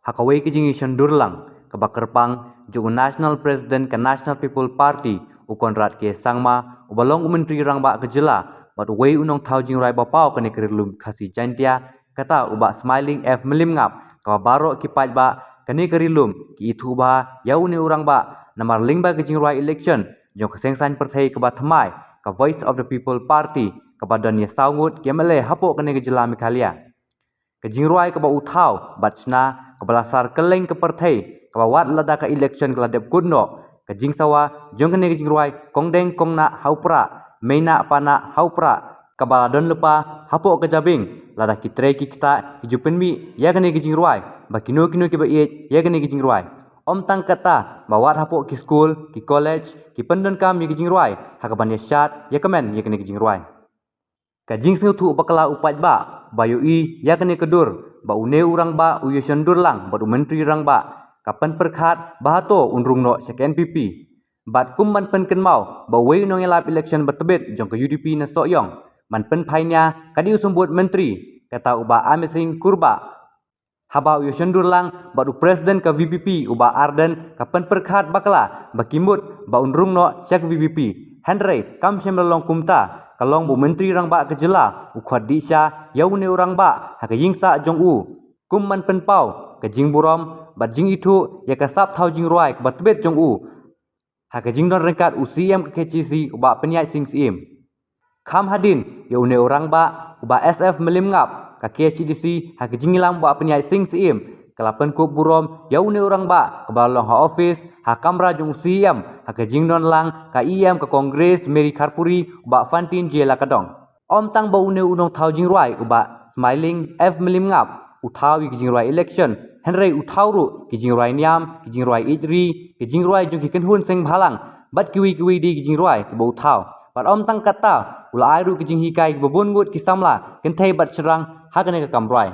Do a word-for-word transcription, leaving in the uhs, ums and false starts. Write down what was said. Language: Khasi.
Ha kawei ka jingïashon durlang kaba kyrpang jong u National President ka National People Party, u Conrad K Sangma, uba long u Myntri Rangbah ka jylla bad uwei u nongthaw jingrwai ba paw kane ka ri lum Khasi Jaintia, kata u Bah Smiling F Mylliemngap, kaba baroh ki paidbah kane ka ri lum ki ithuh bha ïa une u rangbah namar lyngba ka jingrwai election jong ka seng saiñ pyrthei kaba thymmai, ka Voice of the People Party, kaba don ïa saw ngut ki M L A hapoh kane ka jylla Meghalaya. Ka jingrwai kaba u thaw bad shna kaba la sar kylleng ka pyrthei, kaba wat lada ka election ka la dep kut noh, ka jingsawa jong kane ka jingrwai kong deng kong nah ha u prah, mei nah pa nah ha u prah, kaba la don lypa hapoh ka jabieng, lada ki trei ki ktah ki ju pynmih ïa kane ka jingrwai, ba kino kino kiba ïeit ïa kane ka jingrwai. Ym tang kata, ba wat hapoh ki skul, ki college ki pyndonkam ïa ka jingrwai ha kaban ïashad ïakmen ïa kane ka jingrwai. Ka jingsngewthuh bakla u paidbah ba ïohi ïa kane ka dur ba une u rangbah u ïashon durlang bad u Myntri Rangbah ka pynpyrkhat ba hato un rung noh sha ka N P P. Bad kum ban pynkynmaw ba uwei u nongïalap election ba tbit jong ka U D P na Sohiong, ban pynphai nia ka dei u symbud myntri, kata u Bah Amesing Kurbah. Haba u ïashon durlang bad u President ka V P P u Bah Ardent, ka pynpyrkhat bakla ba ki mut ba un rung noh sha ka V P P. Hynrei kam shym la long kumta, ka long ba u Myntri Rangbah ka jylla u khot dih sha ïa une u rangbah ha ka ïing sah jong u, kum ban pynpaw ka jingburom bad jingithuh ïa ka sap thaw jingrwai kaba tbit jong u ha ka jingdon ryngkat u C E M ka K H A D C, u Bah Pynïaid Sing Syiem. Kham hadien ïa une u rangbah u Bah S F Mylliemngap, ka K H A D C ha ka jingïalam u Bah Pynïaid Sing Syiem ka la pynkup burom ïa une u rangbah kaba la long ha office, ha kamra jong u C E M, ha ka jingdon lang ka E M ka Congress Mary Kharpuri, u Bah Fantin J Lakadong. Ym tang ba une u nongthaw jingrwai u Bah Smiling F Mylliemngap u thaw ïa ka jingrwai election, hynrei u thaw ruh ki jingrwai niam, ki jingrwai ïeit ri, ki jingrwai jong ki kynhun seng bhalang bad kiwei kiwei de ki jingrwai kiba u thaw. Bad ym tang kata, u la ai ruh ki jinghikai kiba bun ngut ki samla kynthei bad shynrang ha kane ka kam rwai.